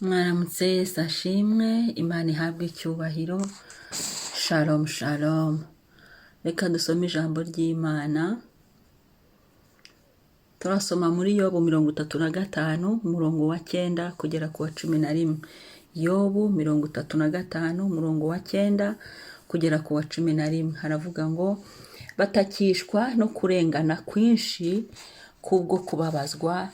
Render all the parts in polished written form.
Mwaramutse, Yesu ashimwe, Imana ihabwe icyubahiro. Shalom, shalom. Reka dusome ijambo ry'Imana. Turasoma muri Yobu 35, umurongo wa 9 kugera ku wa 11. Yobu 35, umurongo wa 9 kugera ku wa 11. Haravuga ngo: "Batakishwa no kurengana kwinshi kubwo kubabazwa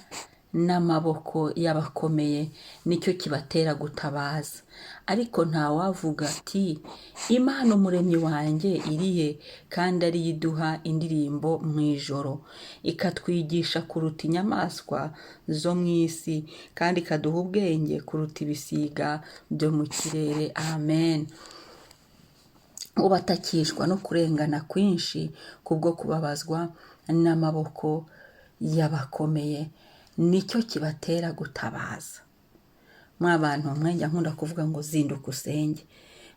n'amaboko y'abakomeye, nicyo kibatera gutabaza. Ariko ntawavuga ati: 'Imana Umuremyi wanjye irihe, kandi ariyo iduha indirimbo mu ijoro, ikatwigisha kuruta inyamaswa zo mu isi, kandi ikaduha ubwenge kuruta ibisiga byo mu kirere?'" Amen. Ubatakishwa no kurengana kwinshi kubwo kubabazwa n'amaboko y'abakomeye, nicyo kibatera gutabaza. Mwa bantu mwe, njya nkunda kuvuga ngo zinduka usenge,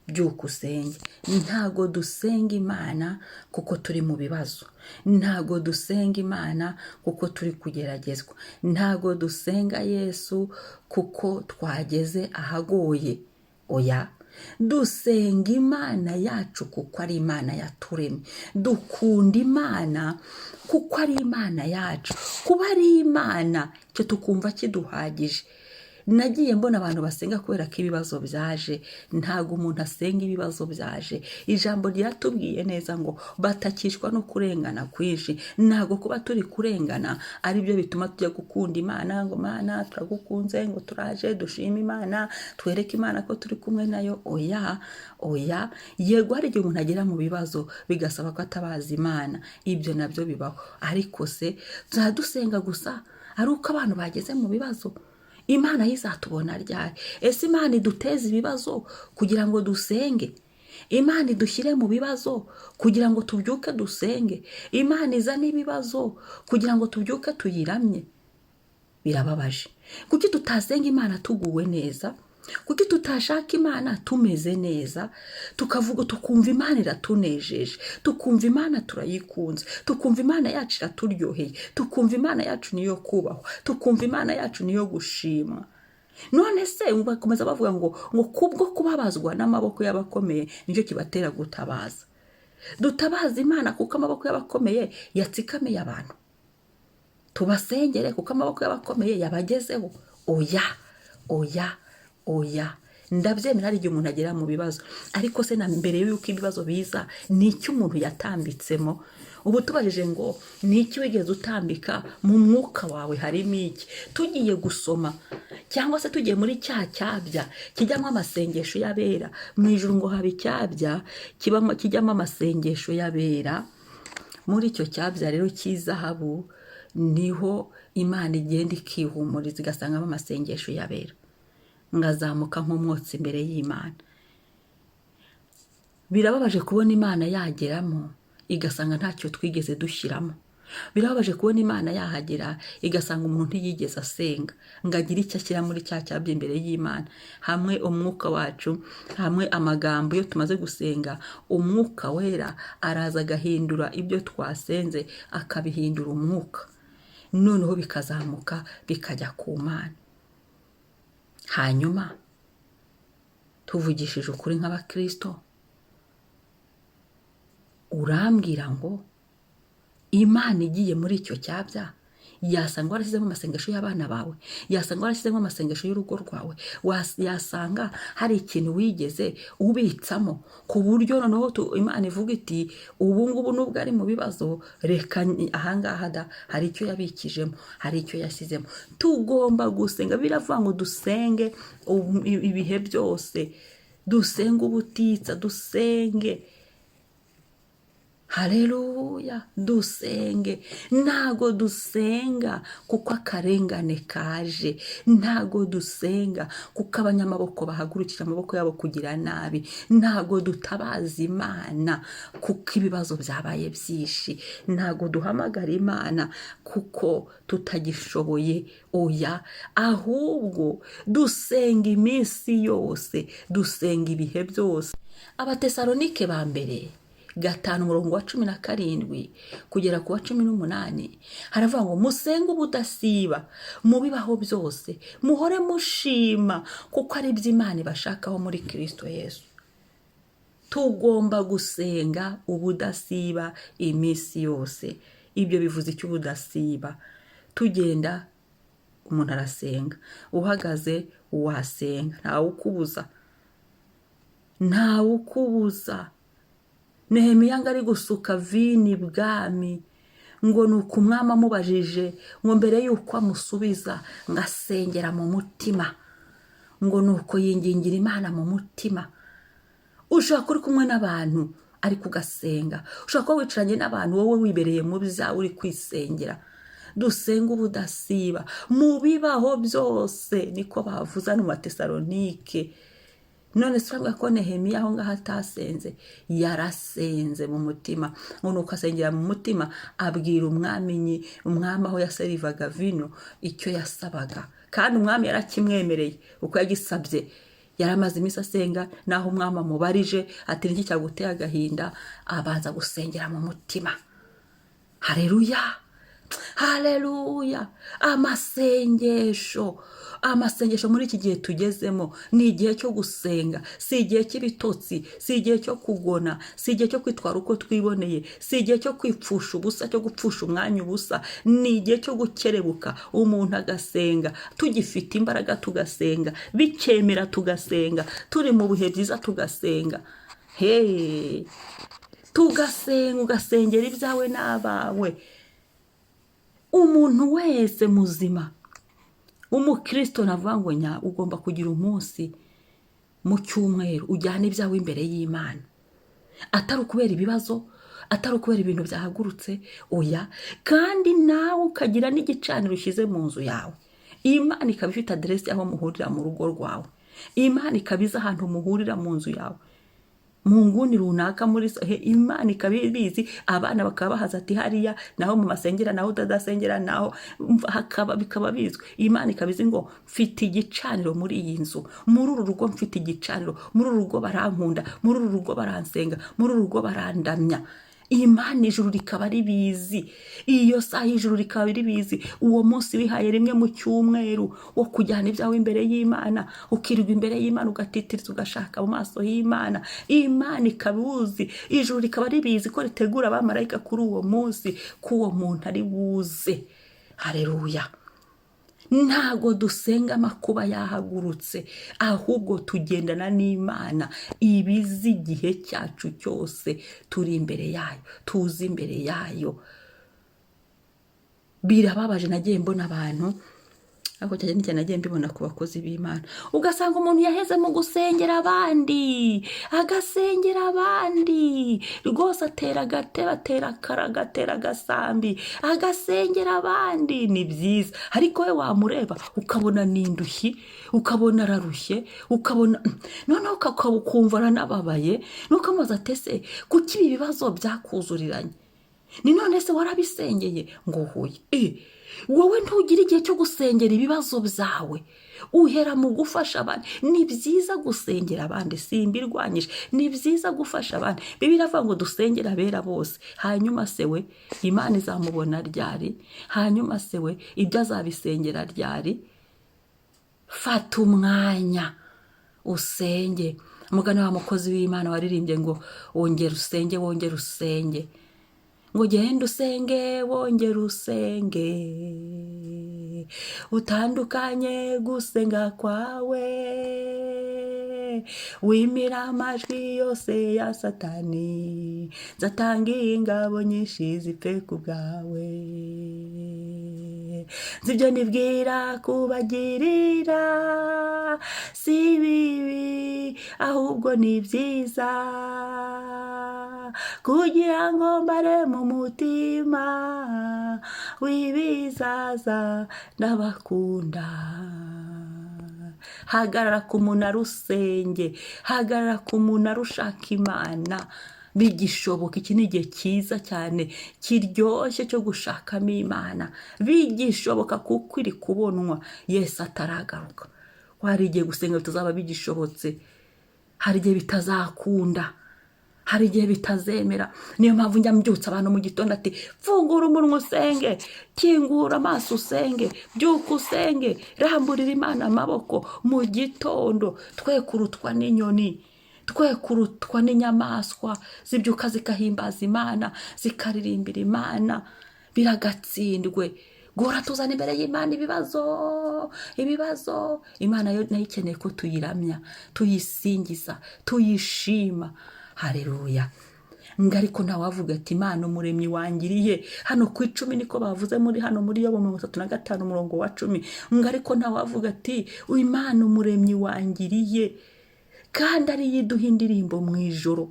byuka usenge. Ntago dusenga Imana kuko turi mu bibazo, ntago dusenga Imana kuko turi kugeragezwa, ntago dusenga Yesu kuko twageze ahagoye. Oya, dusenga Imana yacu kuko ari Imana yaturemye. Dukunda Imana kuko ari Imana yacu. Kuba ari Imana, icyo tukumva kiduhagije. Nagiye mbona abantu basenga kubera ko ibibazo byaje. Ntabwo umuntu asenga ibibazo byaje. Ijambo ryatubwiye neza ngo batakishwa no kurengana kwinshi. Ntabwo kuba turi kurengana ari byo bituma tujya gukunda Imana, ngo "Mana, turagukunze", ngo "Turaje dushime Imana, twereke Imana ko turi kumwe nayo". Oya, oya. Yego, hari igihe umuntu agera mu bibazo bigasaba ko atabaza Imana, ibyo nabyo bibaho. Ariko se tuzajya dusenga gusa ari uko abantu bageze mu bibazo? Imana yo izatubona ryari? Ese Imana iduteze ibibazo kugira ngo dusenge? Imana idushyire mu bibazo kugira ngo tubyuke dusenge? Imana izane ibibazo kugira ngo tubyuke tuyiramye? Birababaje. Kuki tutasenga Imana tuguwe neza? Kuki tutashaka Imana tumeze neza, tukavuga, tukumva Imana iratunejeje, tukumva Imana turayikunze, tukumva Imana yacu iraturyoheye, tukumva Imana yacu niyo kubahwa, tukumva Imana yacu niyo gushimwa? None se bakomeza bavuga ngo kubwo kubabazwa n'amaboko y'abakomeye, nicyo kibatera gutabaza. Dutabaza Imana kuko amaboko y'abakomeye yatsikamiye abantu? Tubasengere kuko amaboko y'abakomeye yabagezeho? Oya, oya, oya. Ndabyemera, hari igihe umuntu agera mu bibazo. Ariko se na mbere y'uko ibibazo biza, ni iki umuntu yatambitsemo? Ubu tubajije ngo ni iki wigeze utambika mu mwuka wawe, harimo iki? Tugiye gusoma cyangwa se tugiye muri cya cyabya kijyamo amasengesho y'abera mu ijuru, ngo haba icyabya kibamo, kijyamo amasengesho y'abera. Muri icyo cyabya rero cy'izahabu niho Imana igenda ikihumuriza, igasangamo amasengesho y'abera, ngazamuka nk'umwotsi imbere y'Imana. Birababaje kubona Imana yageramo igasanga ntacyo twigeze dushyiramo. Birababaje kubona Imana yahagera igasanga umuntu ntiyigeze asenga ngo agire icyo ashyira muri cya cyabya imbere y'Imana. Hamwe umwuka wacu, hamwe amagambo, iyo tumaze gusenga, Umwuka Wera araza agahindura ibyo twasenze, akabihindura umwuka, noneho bikazamuka bikajya ku Mana. Hanyuma tuvugishije ukuri nk'abakirisito, urambwira ngo Imana igiye muri icyo cyabya yasanga warashyizemo amasengesho y'abana bawe, yasanga warashyizemo amasengesho y'urugo rwawe, yasanga hari ikintu wigeze ubitsamo, ku buryo noneho Imana ivuga iti: "Ubu ngubu nubwo ari mu bibazo, reka ahangaha da hari icyo yabikijemo, hari icyo yashyizemo." Tugomba gusenga. Biravuga ngo dusenge ibihe byose, dusenge ubutitsa, dusenge. Hareruya, dusenge. Ntago dusenga kuko akarengane kaje, ntago dusenga kuko abanyamaboko bahagurukije amaboko yabo kugira nabi, ntago dutabaza Imana kuko ibibazo byabaye byinshi, ntago duhamagara Imana kuko tutagishoboye. Oya, ahubwo dusenga iminsi yose, dusenga ibihe byose. Abatesalonike ba mbere 5 umurongo wa 17 kugera ku wa 18, haravuga ngo musenge ubudasiba, mubibaho byose, muhore mushima kuko ari byo Imana ibashakaho muri Kristo Yesu. Tugomba gusenga ubudasiba iminsi yose. Ibyo bivuze icyo ubudasiba? Tugenda umuntu arasenga, uhagaze wasenga, ntawe ukubuza, ntawe ukubuza. Nehemiya ngo ari gusuka vino ibwami, ngo ni uko umwami amubajije, ngo mbere y'uko amusubiza ngo asengera mu mutima, ngo ni uko yingingira Imana mu mutima. Ushobora kuba uri kumwe n'abantu ariko ugasenga, ushobora kuba wicaranye n'abantu wowe wibereye mu byawe uri kwisengera. Dusenga ubudasiba mu bibaho byose, niko bavuze hano mu Batesalonike. None se uravuga ko Nehemiya aho ngaho atasenze? Yarasenze mu mutima, ngo nuko asengera mu mutima, abwira umwami, umwami aho yaserivaga vino icyo yasabaga, kandi umwami yarakimwemereye uko yagisabye. Yari amaze iminsi asenga, naho umwami amubarije ati niki cyaguteye agahinda, abanza gusengera mu mutima. Hareruya, hareruya! Amasengesho, amasengesho muri iki gihe tugezemo ni igihe cyo gusenga, si igihe cy'ibitotsi, si igihe cyo kugona, si igihe cyo kwitwara uko twiboneye, si igihe cyo kwipfusha ubusa, cyo gupfusha umwanya ubusa. Ni igihe cyo gukerebuka umuntu agasenga, tugifite imbaraga tugasenga, bikemera tugasenga, turi mu bihe byiza tugasenga. He, tugasenga, ugasengera ibyawe n'abawe. Umuntu wese muzima umukristo navuga ngo nya ugomba kugira umunsi mu cyumweru ujyana ibyawe imbere y'Imana, atari ukubera ibibazo, atari ukubera ibintu byahagurutse, oya. Kandi nawe ukagira n'igicaniro ushyize mu nzu yawe, Imana ikaba ifite aderesi y'aho muhurira mu rugo rwawe, Imana ikaba izi ahantu muhurira mu nzu yawe, mu nguni runaka muri Imana ikaba ibizi, abana bakaba bahaza ati hariya naho mu masengera, naho utadasengera, naho hakaba bikaba bizwi. Imana ikaba izi ngo mfite igicaniro muri iyi nzu, muri uru rugo mfite igicaniro, muri uru rugo barankunda, muri uru rugo baransenga, muri uru rugo barandamya. Imana ijuru rikaba ribizi, iyo saha ijuru rikaba ribizi. Uwo munsi wihaye rimwe mu cyumweru wo kujyana ibyawe imbere y'Imana, ukirirwa imbere y'Imana, ugatitiriza, ugashaka mu maso y'Imana, Imana ikabizi, ijuru rikaba ribizi ko ritegura abamarayika kuri uwo munsi, ko uwo muntu ari buze. Hareruya! Ntago dusenga amakuba yahagurutse, ahubwo tugendana n'Imana ibizi igihe cyacu cyose, turi imbere yayo, tuzi imbere yayo. Birababaje, nagiye mbona abantu, ariko cyane cyane nagiye mbibona ku bakozi b'Imana, ugasanga umuntu yaheze mu gusengera abandi, agasengera abandi rwose, atera agatebe, atera akarago, atera agasambi, agasengera abandi. Ni byiza, ariko we wamureba ukabona ni indushyi, ukabona ararushye, ukabona noneho ukumva aranababaye. Nuko amaze atese kuki ibi bibazo byakuzuriranye? Ni none se warabisengeye? Ngo huye, wowe ntugira igihe cyo gusengera ibibazo byawe, uhera mu gufasha abandi. Ni byiza gusengera abandi, simbirwanyije, ni byiza gufasha abandi. Bibiliya iravuga ngo dusengere abera bose. Hanyuma se we Imana izamubona ryari? Hanyuma se we ibyo azabisengera ryari? Fata umwanya usenge. Umugani wa mukozi w'Imana waririmbye ngo wongere usenge, wongere usenge, ngo genda usenge, wongere usenge, utandukanye gusenga kwawe, wimira amajwi yose ya Satani, nzatanga ingabo nyinshi zipfe ku bwawe. Nzi ibyo nibwira kubagirira si bibi, ahubwo ni byiza, kugira ngo mbare mu mutima w'ibizaza. Ndabakunda. Hagarara ku munara usenge, hagarara ku munara ushaka Imana bigishoboka. Iki ni igihe cyiza cyane kiryoshye cyo gushakamo Imana bigishoboka, kuko iri kubonwa Yesu ataragaruka. Hari igihe gusenga bitazaba bigishobotse, hari igihe bitazakunda, Hari igihe bitazemera. Niyo mpamvu njya mbyutsa abantu mu gitondo ati: "Fungura umunwa usenge, kingura amaso usenge, byuka usenge, ramburira Imana amaboko mu gitondo." Twe kurutwa n'inyoni, twe kurutwa n'inyamaswa zibyuka zigahimbaza Imana, zikaririmbira Imana. Biragatsindwe guhora tuzana imbere y'Imana ibibazo, ibibazo. Imana yo nayo ikeneye ko tuyiramya, tuyisingiza, tuyishima. Hareruya! Ngo ariko ntawavuga ati: "Imana umuremyi wangiriye." Hano ku 10 niko bavuze muri hano muri Yobu 35 umurongo wa 10, ngo ariko ntawavuga ati: "Imana umuremyi wangiriye," kandi ariyo iduha indirimbo mu ijoro.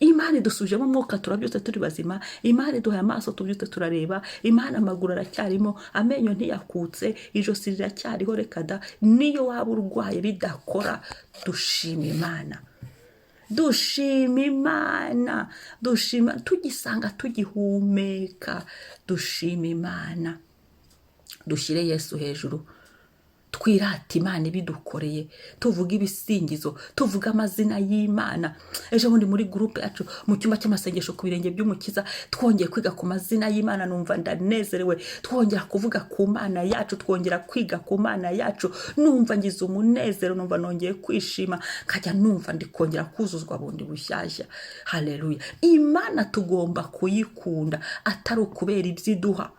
Imana idusubijemo umwuka, turabyutse turi bazima. Imana iduhaye amaso, tubyutse turareba. Imana amaguru aracyarimo, amenyo ntiyakutse, ijosi riracyariho. Reka da, niyo waba urwaye bidakora, dushima Imana, dushima Imana, dushima tugisanga tugihumeka, dushima Imana, dushyire Yesu hejuru, twirate Imana ibidukoreye, tuvuge ibisingizo, tuvuge amazina y'Imana. Ejo bundi muri groupe yacu mu cyumba cy'amasengesho ku birenge by'Umukiza twongeye kwiga ku mazina y'Imana, numva ndanezerewe. Twongera kuvuga ku Mana yacu, twongera kwiga ku Mana yacu, numva ngize umunezero, numva nongeye kwishima, nkajya numva ndi kongera kuzuzwa bundi bushyashya. Haleluya! Imana tugomba kuyikunda atari ukubera ibyo iduha,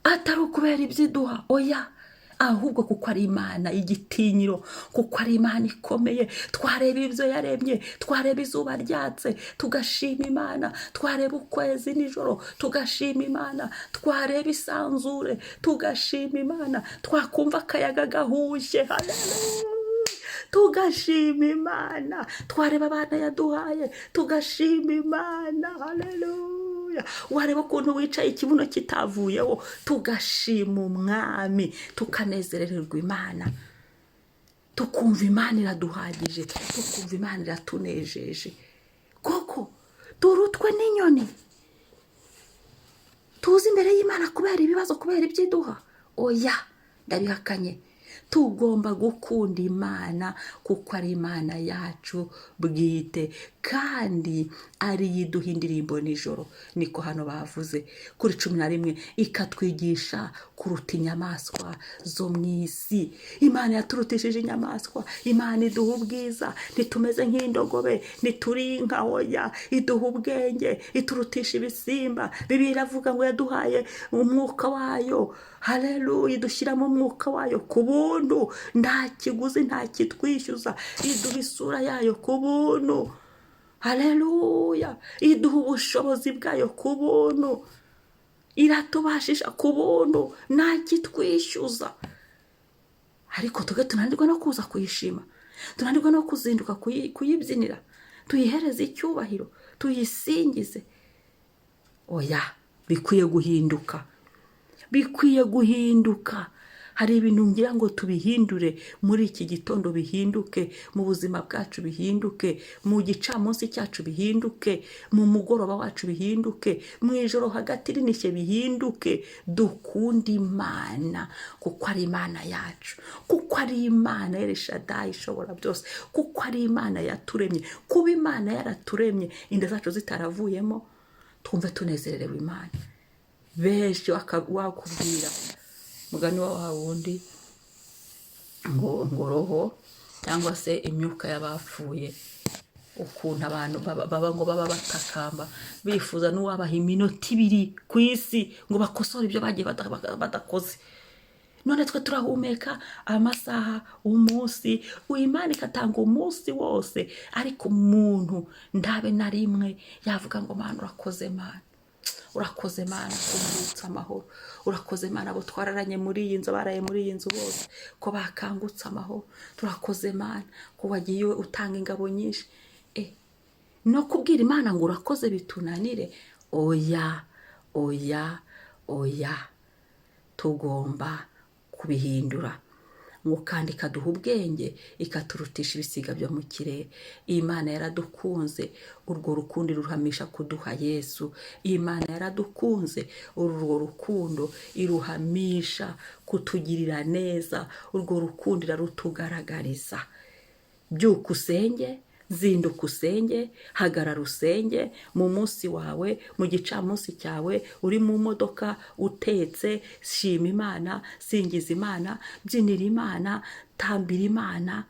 atari ukubera ibyo iduha, oya, ahubwo kuko ari Imana y'igitinyiro, kuko ari Imana ikomeye. Twareba ibyo yaremye, twareba izuba ryatse, tugashima Imana, twareba ukwezi nijoro, tugashima Imana, twareba isanzure, tugashima Imana, twakumva akayaga gahushye, haleluya, tugashima Imana, twareba abana yaduhaye, tugashima Imana, haleluya, wareba ukuntu wicaye ikibuno kitavuyeho, tugashima Umwami, tukanezerererwa Imana, tukumva Imana iraduhagije, tukumva Imana iratunejeje. Koko turutwe n'inyoni tuzi imbere y'Imana kubera ibibazo, kubera ibyo iduha? Oya, ndabihakanye. Tugomba gukunda Imana kuko ari Imana yacu bwite, kandi ariyo iduha indirimbo nijoro, niko hano bavuze kuri 11, ikatwigisha kuruta inyamaswa zo mu isi. Imana yaturutishije inyamaswa. Imana iduha ubwiza, ntitumeze nk'indogobe, ntituri inka, oya. Iduha ubwenge, iturutisha ibisimba. Bibiliya iravuga ngo yaduhaye umwuka wayo. Haleluya! Idushyiramo umwuka wayo ku buntu, nta kiguzi, nta kitwishyuza. Iduha isura yayo ku buntu. Haleluya! Iduha ubushobozi bwayo ku buntu, iratubashisha ku buntu, nta kitwishyuza. Ariko tuge tunanirwa no kuza kuyishima, tunanirwa no kuzinduka kuyibyinira, tuyihereze icyubahiro, tuyisingize. Oya, bikwiye guhinduka, bikwiye guhinduka. Hari ibintu ngira ngo tubihindure muri iki gitondo, bihinduke mu buzima bwacu, bihinduke mu gicamunsi cyacu, bihinduke mu mugoroba wacu, bihinduke mu ijoro hagati rinishye, bihinduke. Dukunde Imana kuko ari Imana yacu, kuko ari Imana Elishadayi ishobora byose, kuko ari Imana yaturemye. Kuba Imana yaraturemye inda zacu zitaravuyemo, twumve tunezererewe Imana. Benshi wakubwira mugani wa wa wundi ngo roho cyangwa se imyuka y'abapfuye, ukuntu abantu baba ngo baba batakamba bifuza n'uwabaha iminota 2 ku isi ngo bakosore ibyo bagiye badakoze. None twe turahumeka amasaha, umunsi, Imana igatanga umunsi wose, ariko umuntu ntabe na rimwe yavuga ngo: "Mana urakoze, Mana urakoze, Mana kumbutsa amahoro, urakoze Mana abo twararanye muri iyi nzu, abaraye muri iyi nzu bose ko bakangutse amahoro, turakoze Mana ko wagiye utanga ingabo nyinshi." No kubwira Imana ngo urakoze bitunanire. Oya, oya, oya, tugomba kubihindura. Ngo kandi ikaduha ubwenge, ikaturutisha ibisiga byo mu kirere. Imana yaradukunze, urwo rukundo iruhamisha kuduha Yesu. Imana yaradukunze, urwo rukundo iruhamisha kutugirira neza, urwo rukundo irarutugaragariza. Byuka usenge. Zinduka usenge, hagarara usenge mu munsi wawe, mu gicamunsi cyawe, uri mu modoka, utetse, shima Imana, singiza Imana, byinira Imana, tambira Imana,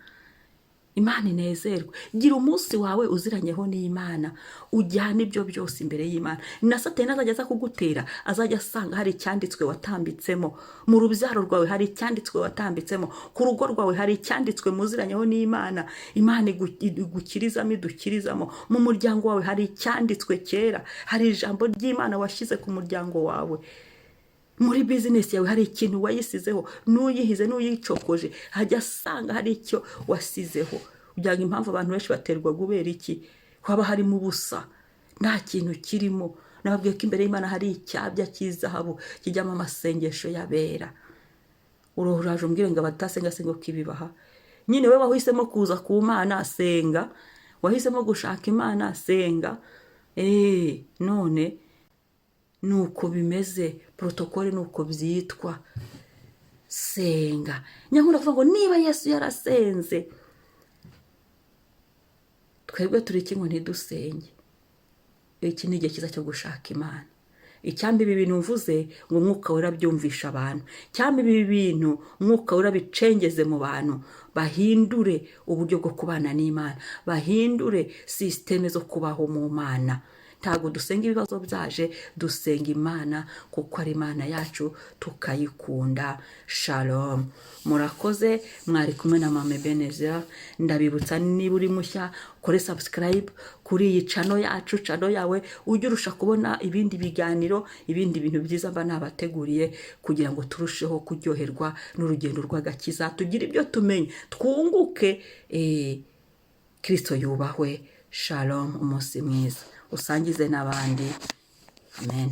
Imana inezerwe. Gira umunsi wawe uziranyeho n'Imana, ujyane ibyo byose imbere y'Imana. Na Satani azajya aza kugutera, azajya asanga hari icyanditswe watambitsemo. Mu rubyaro rwawe hari icyanditswe watambitsemo, ku rugo rwawe hari icyanditswe muziranyeho n'Imana, Imana igukirizamo, idukirizamo. Mu muryango wawe hari icyanditswe kera, hari ijambo ry'Imana washyize ku muryango wawe. Muri bizinesi yawe hari ikintu wayisizeho, n'uyihize n'uyicokoje hajya asanga hari icyo wasizeho. Kugira ngo impamvu abantu benshi baterwa kubera iki? Haba harimo ubusa, nta kintu kirimo. Nababwiye ko imbere y'Imana hari icyabya cy'izahabu kijyamo amasengesho y'abera. Uraje umbwire ngo abatasenga senga ko ibibaha nyine. We wahisemo kuza ku Mana, senga. Wahisemo gushaka Imana, senga. None nuko bimeze, protocole nuko byitwa, senga. Nyankunda kuvuga ngo niba Yesu yarasenze, twebwe turi iki ngo ntidusenge? Iki ni igihe cyiza cyo gushaka Imana. Icyampa ibi bintu mvuze ngo Umwuka Wera abyumvishe abantu, cyangwa ibi bintu Umwuka Wera bicengeze mu bantu, bahindure uburyo bwo kubana n'Imana, bahindure système zo kubaho mu Mana. Ntabwo dusenga ibibazo byaje, dusenga Imana kuko ari Imana yacu, tukayikunda. Shalom, murakoze. Mwari kumwe na Mama Ebenezer. Ndabibutsa, niba uri mushya, ukore subscribe kuri iyi channel yacu, channel yawe, ujye urusha kubona ibindi biganiro, ibindi bintu byiza mba nabateguriye, kugira ngo turusheho kuryoherwa n'urugendo rw'agakiza, tugire ibyo tumenya, twunguke. Kirisito yubahwe. Shalom, umunsi mwiza, usangize n'abandi. Amen.